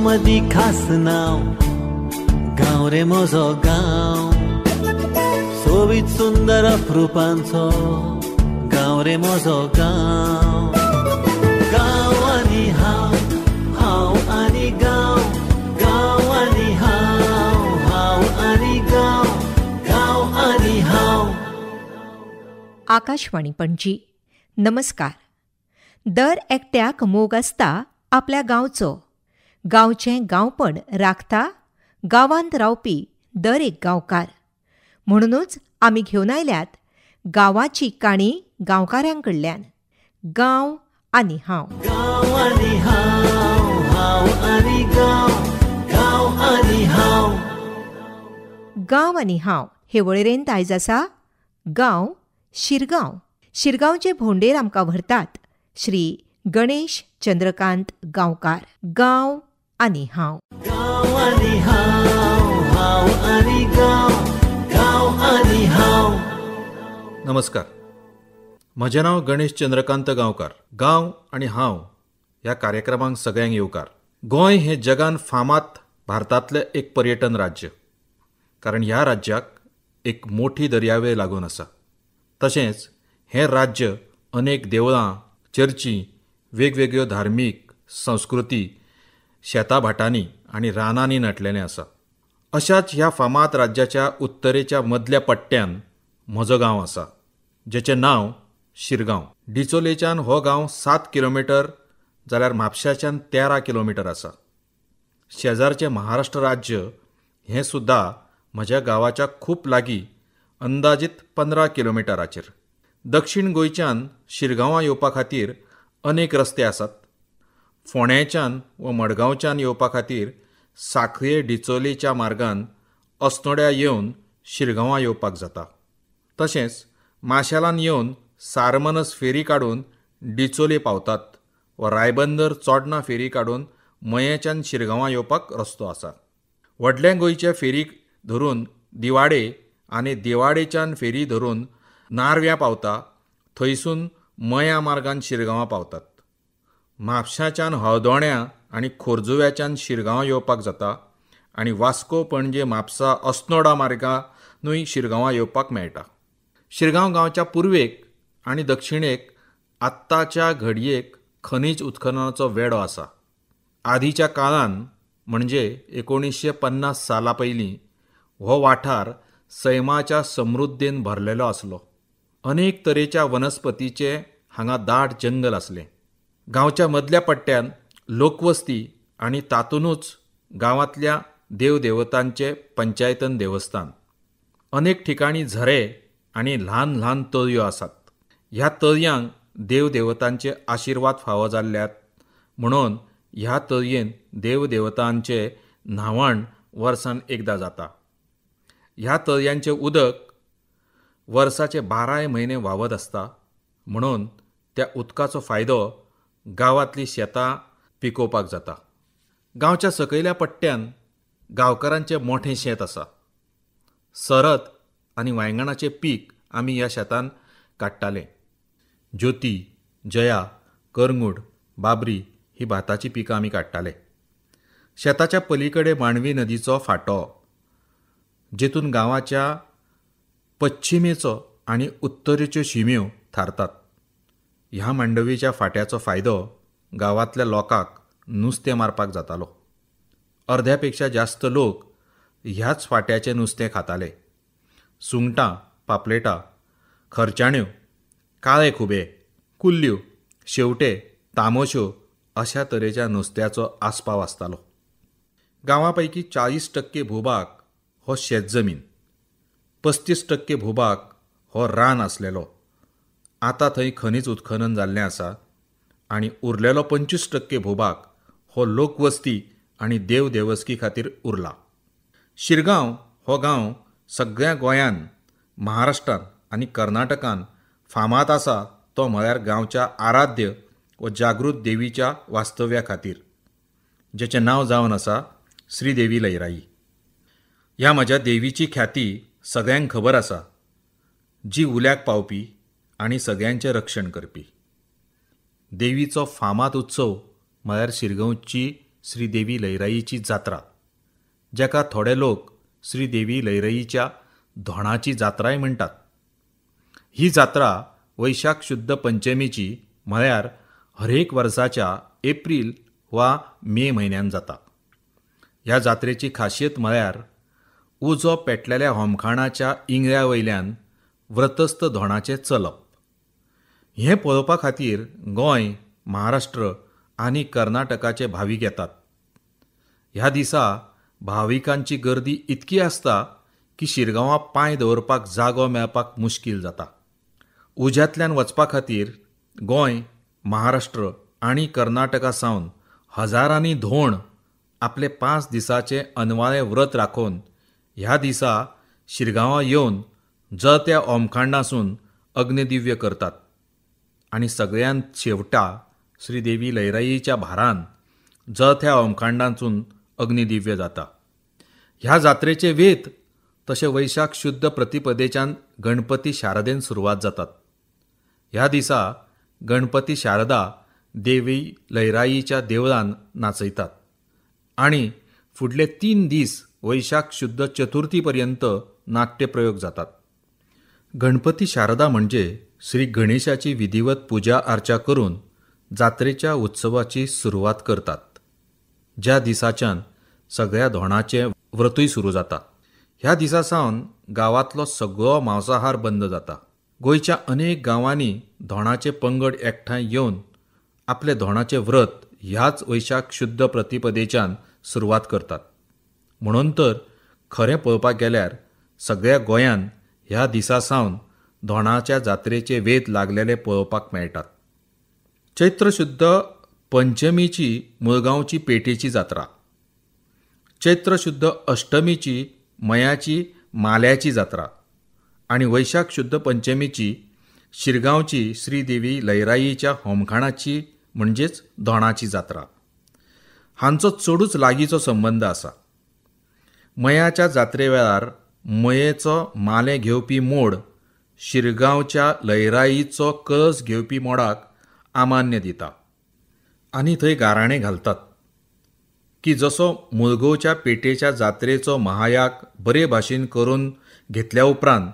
मदीं खास नांव, गांव रे म्हजो गांव, सोबीत सुंदर अप्रुपांचो गांव रे म्हजो गांव. गांव आनी हांव, हांव आनी गांव, गांव आनी हांव, हांव आनी गांव, गांव आनी हांव. आकाशवाणी पणजी. नमस्कार. दर एकट्याक मोग आसता आपल्या गांवचो. गांवचें गांवपण राखता गांवांत रावपी दर एक गांवकार. म्हणूनच आमी घेवन आयल्यात गांवाची काणी गांवकारांकडल्यान. गांव आनी हांव. गांव आनी हांव, हांव आनी गांव, गांव आनी हांव. गांव आनी हांव हे वळेरेंत आयज आसा गांव शिरगांव. शिरगांवचे भोंवडेर आमकां व्हरतात श्री गणेश चंद्रकांत गांवकार. गांव आनी हांव. गांव आनी हांव, हांव आनी गांव, गांव आनी हांव. नमस्कार, म्हजें नांव गणेश चंद्रकांत गांवकार. गांव आनी हांव ह्या कार्यक्रमांक सगळ्यांक येवकार. गोंय हें जगान फामाद भारतांतलें एक पर्यटन राज्य, कारण ह्या राज्याक एक मोठी दर्यावेळ लागून आसा. तशेंच हें राज्य अनेक देवळां, चर्ची, वेगवेगळ्यो धार्मीक संस्कृती, शेतां भाटांनी आनी रानांनी नटलेलें आसा. अशाच ह्या फामाद राज्याच्या उत्तरेच्या मदल्या पट्ट्यान म्हजो गांव आसा, जेचें नांव शिरगांव. डिचोलेच्यान हो गांव 7 किलोमिटर जाल्यार म्हापशाच्यान 13 किलोमिटर आसा. शेजारचें महाराष्ट्र राज्य हें सुद्दां म्हज्या गांवाच्या खूब लागीं, अंदाजीत 15 किलोमिटराचेर. दक्षिण गोंयच्यान शिरगांवां येवपा खातीर अनेक रस्ते आसात. फोंड्याच्यान व मडगांवच्यान येवपा खातीर साखळे डिचोलेच्या मार्गान अस्नोड्या येवन शिरगांवां येवपाक जाता. तशेंच माशेलान येवन सारमनस फेरी काडून डिचोले पावतात वा रायबंदर चोडणा फेरी काडून मयेंच्यान शिरगांवां येवपाक रस्तो आसा. व्हडल्या गोंयचे फेरी धरून दिवाडे आनी दिवाडेच्यान फेरी धरून नारव्यां पावता, थंयसून मयां मार्गान शिरगांवां पावतात. म्हापशाच्यान हळदोण्या आनी खोर्जुव्याच्यान शिरगांवां येवपाक जाता आनी वास्को, पणजे, म्हापसा, अस्नोडा मार्गानूय शिरगांवां येवपाक मेळटा. शिरगांव गांवच्या पुर्वेक आनी दक्षिणेक आत्ताच्या घडयेक खनीज उत्खननाचो वेडो आसा. आदीच्या काळान म्हणजे 1950 साला पयलीं हो वाठार सैमाच्या समृद्धेन भरलेलो आसलो. अनेक तरेच्या वनस्पतीचे हांगा दाट जंगल आसलें. गांवच्या मदल्या पट्ट्यान लोकवस्ती आनी तातूनच गांवांतल्या देवदेवतांचे पंचायतन देवस्थान. अनेक ठिकाणी झरे आनी ल्हान ल्हान तळयो आसात. ह्या तळयांक देवदेवतांचे आशिर्वाद फावो जाल्ल्यात म्हणून ह्या तळयेन देवदेवतांचे न्हावण वर्सान एकदां जाता. ह्या तळयांचें उदक वर्साचे 12 म्हयने व्हांवत आसता म्हणून त्या उदकाचो फायदो गांवांतलीं शेतां पिकोवपाक जाता. गांवच्या सकयल्या पट्ट्यान गांवकारांचें मोठें शेत आसा. सरत आनी वांयगणाचें पीक आमी ह्या शेतान काडटाले. ज्योती, जया, करंगूट, बाबरी ही भाताचीं पिकां आमी काडटाले. शेताच्या पलीकडे मांडवी नदीचो फांटो, जेतून गांवाच्या पश्चिमेचो आनी उत्तरेच्यो शिम्यो थारतात. ह्या मांडवीच्या फांट्याचो फायदो गांवांतल्या लोकांक नुस्तें मारपाक जातालो. अर्ध्या पेक्षा जास्त लोक ह्याच फांट्याचें नुस्तें खाताले. सुंगटां, पापलेटां, खरचाण्यो, काळे खुबे, कुल्ल्यो, शेवटे, तामोश्यो अशा तरेच्या नुस्त्याचो आस्पाव आसतालो. गांवा पैकी 40% भूभाग हो शेतजमीन, 35% भूभाग हो रान आसलेलो. आतां थंय खनीज उत्खनन जाल्लें आसा आनी उरलेलो 25% भूभाग हो लोकवस्ती आनी देवदेवस्की खातीर उरला. शिरगांव हो गांव सगळ्या गोंयान, महाराष्ट्रान आनी कर्नाटकान फामाद आसा तो म्हळ्यार गांवच्या आराध्य व जागृत देवीच्या वास्तव्या खातीर, जेचें नांव जावन आसा श्रीदेवी लयराई. ह्या म्हज्या देवीची ख्याती सगळ्यांक खबर आसा, जी उल्याक पावपी आनी सगळ्यांचें रक्षण करपी. देवीचो फामाद उत्सव म्हळ्यार शिरगांवची श्री देवी लयराईची जात्रा, जाका थोडे लोक श्री देवी लयराईच्या धोणाची जात्राय म्हणटात. ही जात्रा वैशाख शुद्ध पंचमीची म्हळ्यार हरेक वर्साच्या एप्रील वा मे म्हयन्यान जाता. ह्या जात्रेची खासियत म्हळ्यार उजो पेटलेल्या होमखाणाच्या इंगळ्या वयल्यान व्रतस्थ धोणाचें चलप. हें पळोवपा खातीर गोंय, महाराष्ट्र आनी कर्नाटकाचे भावीक येतात. ह्या दिसा भाविकांची गर्दी इतकी आसता की शिरगांवां पांय दवरपाक जागो मेळपाक मुश्कील जाता. उज्यांतल्यान वचपा खातीर गोंय, महाराष्ट्र आनी कर्नाटका सावन हजारांनी धोण आपले 5 दिसांचें अनवाळें व्रत राखून ह्या दिसा शिरगांवां येवन जळत्या ओमखांडासून अग्निदिव्य करतात आनी सगळ्यांत शेवटा श्री देवी लयराईच्या भारान जळत्या ओमखांडांतून अग्निदिव्य जाता. ह्या जात्रेचे वेत तशें वैशाख शुद्ध प्रतिपदेच्यान गणपती शारदेन सुरवात जातात. ह्या दिसा गणपती शारदा देवी लयराईच्या देवळान नाचयतात आनी फुडले 3 दीस वैशाख शुद्ध चतुर्थी पर्यंत नाट्यप्रयोग जातात. गणपती शारदा म्हणजे श्री गणेशाची विधिवत पुजा आर्चा करून जात्रेच्या उत्सवाची सुरवात करतात, ज्या दिसाच्यान सगळ्या धोणाचें व्रतूय सुरू जाता. ह्या दिसा सावन गांवांतलो सगळो मांसाहार बंद जाता. गोंयच्या अनेक गांवांनी धोणाचे पंगड एकठांय येवन आपले धोणाचें व्रत ह्याच वैशाख शुद्ध प्रतिपदेच्यान सुरवात करतात. म्हणून तर खरें पळोवपाक गेल्यार सगळ्या गोंयान ह्या दिसा सावन धोणाच्या जात्रेचे वेध लागलेले पळोवपाक मेळटात. चैत्र शुद्ध पंचमीची मुळगांवची पेटेची जात्रा, चैत्र शुद्ध अष्टमीची मयाची माल्याची जात्रा आनी वैशाख शुद्ध पंचमीची शिरगांवची श्रीदेवी लयराईच्या होमखाणाची म्हणजेच धोणाची जात्रा हांचो चडूच लागींचो संबंद आसा. मयाच्या जात्रे वेळार मयेचो मालें घेवपी मोड शिरगांवच्या लयराईचो कळस घेवपी मोडाक आमान्य दिता आनी थंय गाराणें घालतात की जसो मुळगांवच्या पेटेच्या जात्रेचो महायाग बरे भाशेन करून घेतल्या उपरांत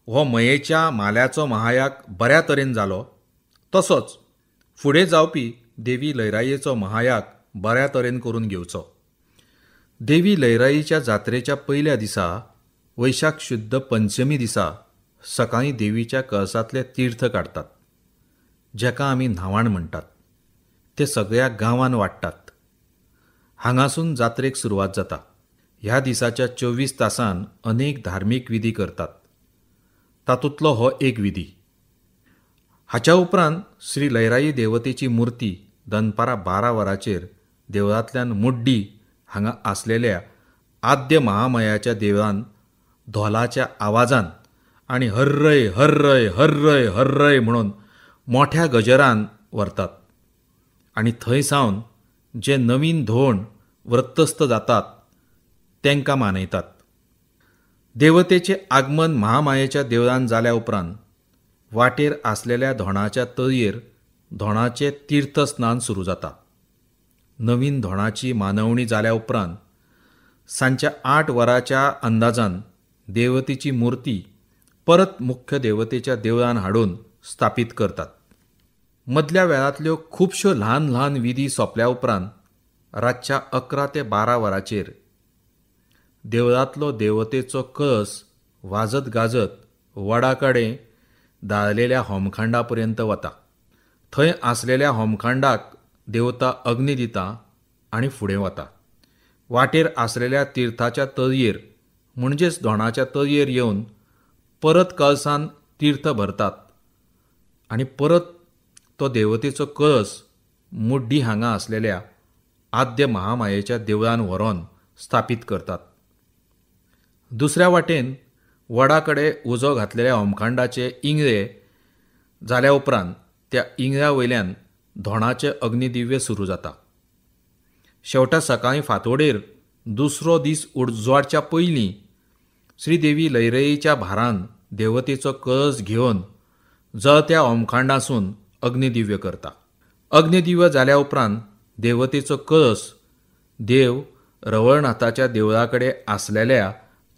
हो मयेच्या माल्याचो महायाग बऱ्या तरेन जालो, तसोच फुडें जावपी देवी लयराईचो महायाग बऱ्या तरेन करून घेवचो. देवी लयराईच्या जात्रेच्या पयल्या दिसा वैशाख शुद्ध पंचमी दिसा सकाळीं देवीच्या कळसांतलें तीर्थ काडटात, जाका आमी न्हावण म्हणटात. ते सगळ्या गांवान वाडटात. हांगासून जात्रेक सुरवात जाता. ह्या दिसाच्या 24 तासान अनेक धार्मीक विधी करतात, तातूंतलो हो एक विधी. हाच्या उपरांत श्री लयराई देवतेची मूर्ती दनपारां 12 वरांचेर देवळांतल्यान मुड्डी हांगा आसलेल्या आद्य महामायाच्या देवळान धोलाच्या आवाजान आनी हर्रय हर्रय हर्रय हर्रय म्हणून मोठ्या गजरान व्हरतात आनी थंय सावन जे नवीन धोण व्रतस्थ जातात तांकां मानयतात. देवतेचें आगमन महामायेच्या देवळान जाल्या उपरांत वाटेर आसलेल्या धोणाच्या तळयेर धोणाचें तीर्थस्नान सुरू जाता. नवीन धोणाची मानवणी जाल्या उपरांत सांजच्या 8 वरांच्या अंदाजान देवतेची मूर्ती परत मुख्य देवतेच्या देवळान हाडून स्थापीत करतात. मदल्या वेळांतल्यो खुबश्यो ल्हान ल्हान विधी सोंपल्या उपरांत रातच्या 11 ते 12 वरांचेर देवळांतलो देवतेचो कळस वाजत गाजत वडा कडेन दाळलेल्या होमखांडा पर्यंत वता. थंय आसलेल्या होमखांडाक देवता अग्नी दिता आनी फुडें वता. वाटेर आसलेल्या तीर्थाच्या तळयेर म्हणजेच धोणाच्या तळयेर येवन परत कळसान तीर्थ भरतात आनी परत तो देवतेचो कळस मुड्डी हांगा आसलेल्या आद्य महामायेच्या देवळान व्हरोन स्थापीत करतात. दुसऱ्या वाटेन वडा कडेन उजो घातलेल्या होमखांडाचे इंगळे जाल्या उपरांत त्या इंगळ्या वयल्यान धोणाचें अग्निदिव्य सुरू जाता. शेवटा सकाळीं फांतोडेर दुसरो दीस उजवाडच्या पयलीं श्रीदेवी लयराईच्या भारान देवतेचो कळस घेवन जळत्या होमखांडासून अग्निदिव्य करता. अग्निदिव्य जाल्या उपरांत देवतेचो कळस देव रवळनाथाच्या देवळा कडेन आसलेल्या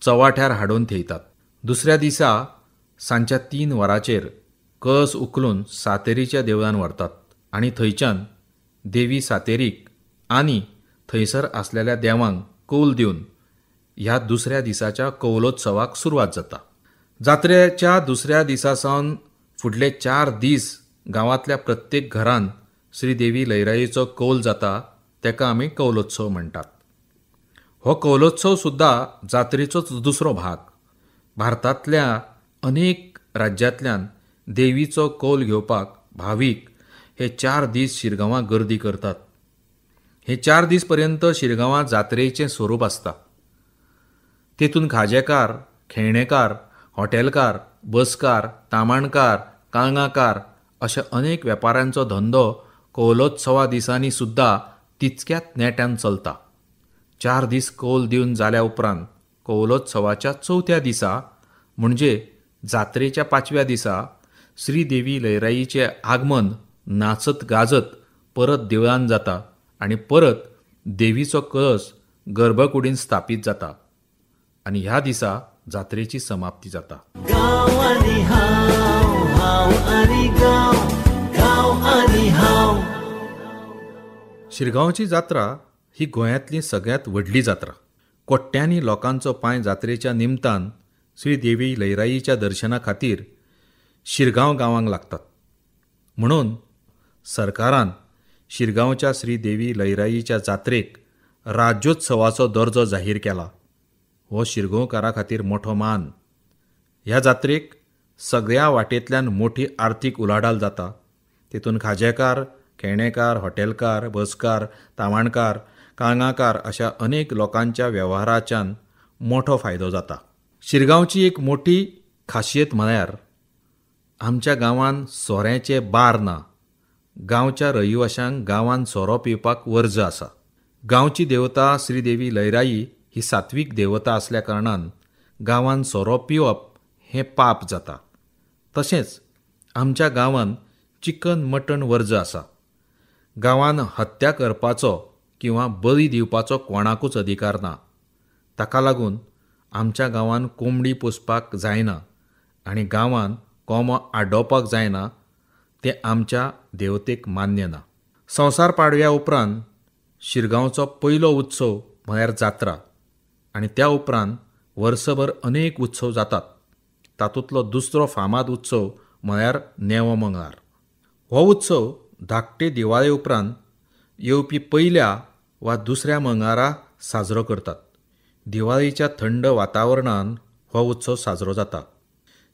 चवाठ्यार हाडून थेयतात. दुसऱ्या दिसा सांजच्या 3 वरांचेर कळस उखलून सातेरीच्या देवळान व्हरतात आनी थंयच्यान देवी सातेरीक आनी थंयसर आसलेल्या देवांक कौल दिवन ह्या दुसऱ्या दिसाच्या कौलोत्सवाक सुरवात जाता. जात्रेच्या दुसऱ्या दिसा सावन फुडले 4 दीस गांवांतल्या प्रत्येक घरान श्री देवी लयराईचो कौल जाता, ताका आमी कौलोत्सव म्हणटात. हो कौलोत्सव सुद्दां जात्रेचोच दुसरो भाग. भारतांतल्या अनेक राज्यांतल्यान देवीचो कौल घेवपाक भावीक हे 4 दीस शिरगांवां गर्दी करतात. हे 4 दीस पर्यंत शिरगांवां जात्रेचें स्वरूप आसता. तेतून खाजेकार, खेळणेकार, हॉटेलकार, बसकार, तामाणकार, काळंगाकार अशा अनेक वेपाऱ्यांचो धंदो कौलोत्सवा दिसांनी सुद्दां तितक्याच नेटान चलता. 4 दीस कौल दिवन जाल्या उपरांत कौलोत्सवाच्या चवथ्या दिसा म्हणजे जात्रेच्या 5व्या दिसा श्री देवी लयराईचें आगमन नाचत गाजत परत देवळान जाता आनी परत देवीचो कळस गर्भकुडीन स्थापीत जाता आनी ह्या दिसा जात्रेची समाप्ती जाता. गांव आनी हांव, हांव आनी गांव, गांव आनी हांव. शिरगांवची जात्रा ही गोंयांतली सगळ्यांत व्हडली जात्रा. कोट्यांनी लोकांचो पांय जात्रेच्या निमतान श्री देवी लयराईच्या दर्शना खातीर शिरगांव गांवांक लागतात. म्हणून सरकारान शिरगांवच्या श्री देवी लयराईच्या जात्रेक राज्योत्सवाचो दर्जो जाहीर केला. हो शिरगांवकारां खातीर मोठो मान. ह्या जात्रेक सगळ्या वाटेंतल्यान मोठी आर्थीक उलाढाल जाता. तेतून खाजेकार, खेळणेकार, हॉटेलकार, बसकार, तामाणकार, काळंगाकार अशा अनेक लोकांच्या वेव्हाराच्यान मोठो फायदो जाता. शिरगांवची एक मोठी खासियत म्हळ्यार आमच्या गांवांत सोऱ्याचे बार ना. गांवच्या रहिवाशांक गांवांत सोरो पिवपाक वर्ज आसा. गांवची देवता श्री देवी लयराई ही सात्वीक देवता आसल्या कारणान गांवांत सोरो पिवप हें पाप जाता. तशेंच आमच्या गांवांत चिकन मटण वर्ज आसा. गांवांत हत्या करपाचो किंवा बळी दिवपाचो कोणाकूच अधिकार ना. ताका लागून आमच्या गांवांत कोंबडी पोसपाक जायना आनी गांवांत कोंबो आडोवपाक जायना, तें आमच्या देवतेक मान्य ना. संवसार पाडव्या उपरांत शिरगांवचो पयलो उत्सव म्हळ्यार जात्रा आनी त्या उपरांत वर्सभर अनेक उत्सव जातात. तातूंतलो दुसरो फामाद उत्सव म्हळ्यार नेवो मंगळार. हो उत्सव धाकटे दिवाळे उपरांत येवपी पयल्या वा दुसऱ्या मंगळारा साजरो करतात. दिवाळीच्या थंड वातावरणान हो उत्सव साजरो जाता.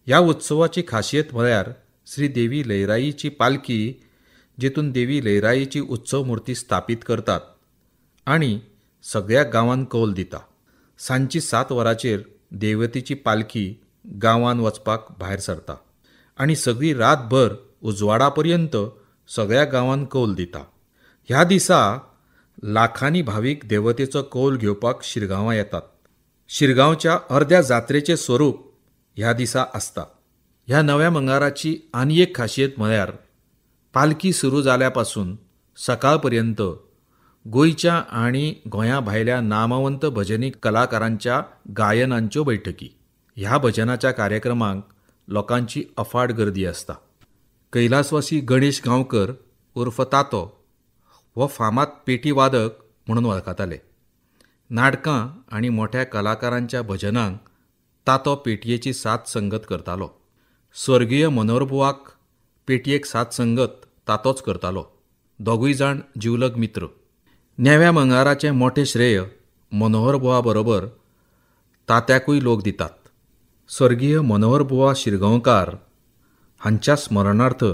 ह्या उत्सवाची खासियत म्हळ्यार श्री देवी लयराईची पालखी, जितून देवी लयराईची उत्सव मूर्ती स्थापीत करतात आनी सगळ्या गांवांत कौल दिता. सांजची 7 वरांचेर देवतेची पालखी गांवांत वचपाक भायर सरता आनी सगळी रातभर उजवाडा पर्यंत सगळ्या गांवांत कौल दिता. ह्या दिसा लाखांनी भावीक देवतेचो कौल घेवपाक शिरगांवां येतात. शिरगांवच्या अर्द्या जात्रेचें स्वरूप ह्या दिसा आसता. ह्या नव्या मंगळाराची आनी एक खासियत म्हळ्यार पालखी सुरू जाल्या पासून सकाळ पर्यंत गोंयच्या आनी गोंया भायल्या नामवंत भजनी कलाकारांच्या गायनांच्यो बैठकी. ह्या भजनाच्या कार्यक्रमांक लोकांची अफाट गर्दी आसता. कैलासवासी गणेश गांवकर उर्फ तातो हो फामाद पेटी वादक म्हणून वळखताले. नाटकां आनी मोठ्या कलाकारांच्या भजनांक तातो पेटयेची साथ संगत करतालो. स्वर्गीय मनोहरबुवाक पेटयेक साथ संगत तातोच करतालो. दोगूय जाण जिवलग मित्र. नेव्या मंगळाराचें मोठें श्रेय मनोहरबुवा बरोबर तात्याकूय लोक दितात. स्वर्गीय मनोहरबुवा शिरगांवकार हांच्या स्मरणार्थ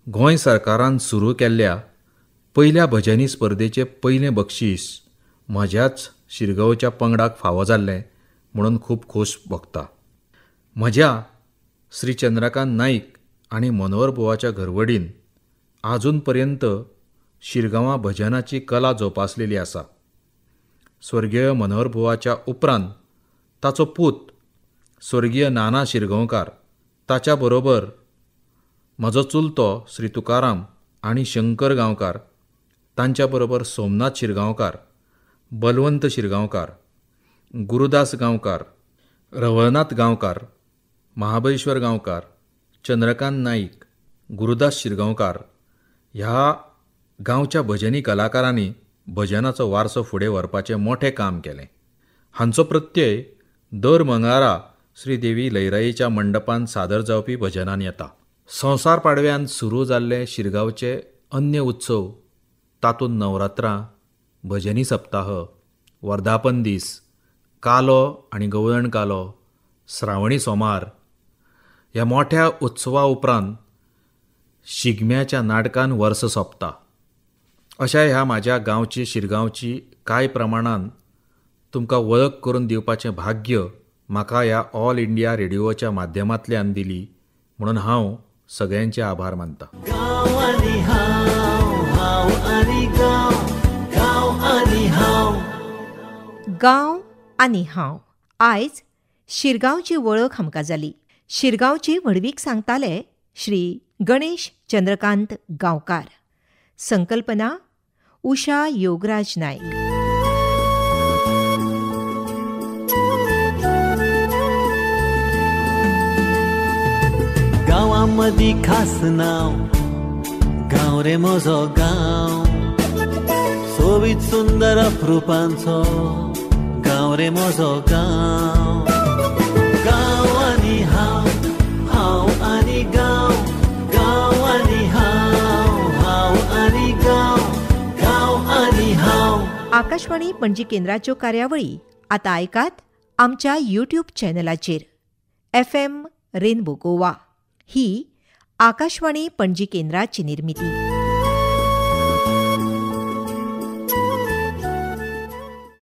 गोंय सरकारान सुरू केल्ल्या पयल्या भजनी स्पर्धेचें पयलें बक्षीस म्हज्याच शिरगांवच्या पंगडाक फावो जाल्लें म्हणून खूब खोस भोगता. म्हज्या श्री चंद्रकांत नाईक आनी मनोहरबुवाच्या घरवडीन आजून पर्यंत शिरगांवां भजनाची कला जोपासलेली आसा. स्वर्गीय मनोहरबुवाच्या उपरांत ताचो पूत स्वर्गीय नाना शिरगांवकार, ताच्या बरोबर म्हजो चुलतो श्री तुकाराम आनी शंकर गांवकार, तांच्या बरोबर सोमनाथ शिरगांवकार बलवंत शिरगांवकार, गुरुदास गांवकार, रवळनाथ गांवकार, महाबळेश्वर गांवकार, चंद्रकांत नाईक, गुरुदास शिरगांवकार ह्या गांवच्या भजनी कलाकारांनी भजनाचो वारसो फुडें व्हरपाचें मोठें काम केलें. हांचो प्रत्यय दर मंगळारा श्री देवी लयराईच्या मंडपान सादर जावपी भजनान येता. संवसार पाडव्यान सुरू जाल्ले शिरगांवचे अन्य उत्सव तातूंत नवरात्रां, भजनी सप्ताह, वर्धापन दीस, कालो आनी गवळण कालो, श्रावणी सोमार ह्या मोठ्या उत्सवा उपरांत शिगम्याच्या नाटकान वर्स सोंपता. अशा ह्या म्हाज्या गांवची शिरगांवची कांय प्रमाणान तुमकां वळख करून दिवपाचें भाग्य म्हाका ह्या ऑल इंडिया रेडिओच्या माध्यमांतल्यान दिली म्हणून हांव सगळ्यांचे आभार मानता. गांव आनी हांव, हांव आनी गांव, गांव आनी हांव. गांव आनी हांव. आयज शिरगांवची वळख आमकां जाली. शिरगांवची व्हडवीक सांगताले श्री गणेश चंद्रकांत गांवकार. संकल्पना उषा योगराज नाईक. गांवां मदीं खास नांव, गांव रे म्हजो गांव, सोबीत सुंदर अप्रुपांचो गांव रे म्हजो गांव. गांव आनी हांव, हांव आनी गांव, गांव आनी हांव, हांव आनी गांव, गांव आनी हांव. आकाशवाणी पणजी केंद्राच्यो कार्यावळी आतां आयकात आमच्या यूट्यूब चॅनलाचेर FM rainbow Goa. ही आकाशवाणी पणजी केंद्राची निर्मिती.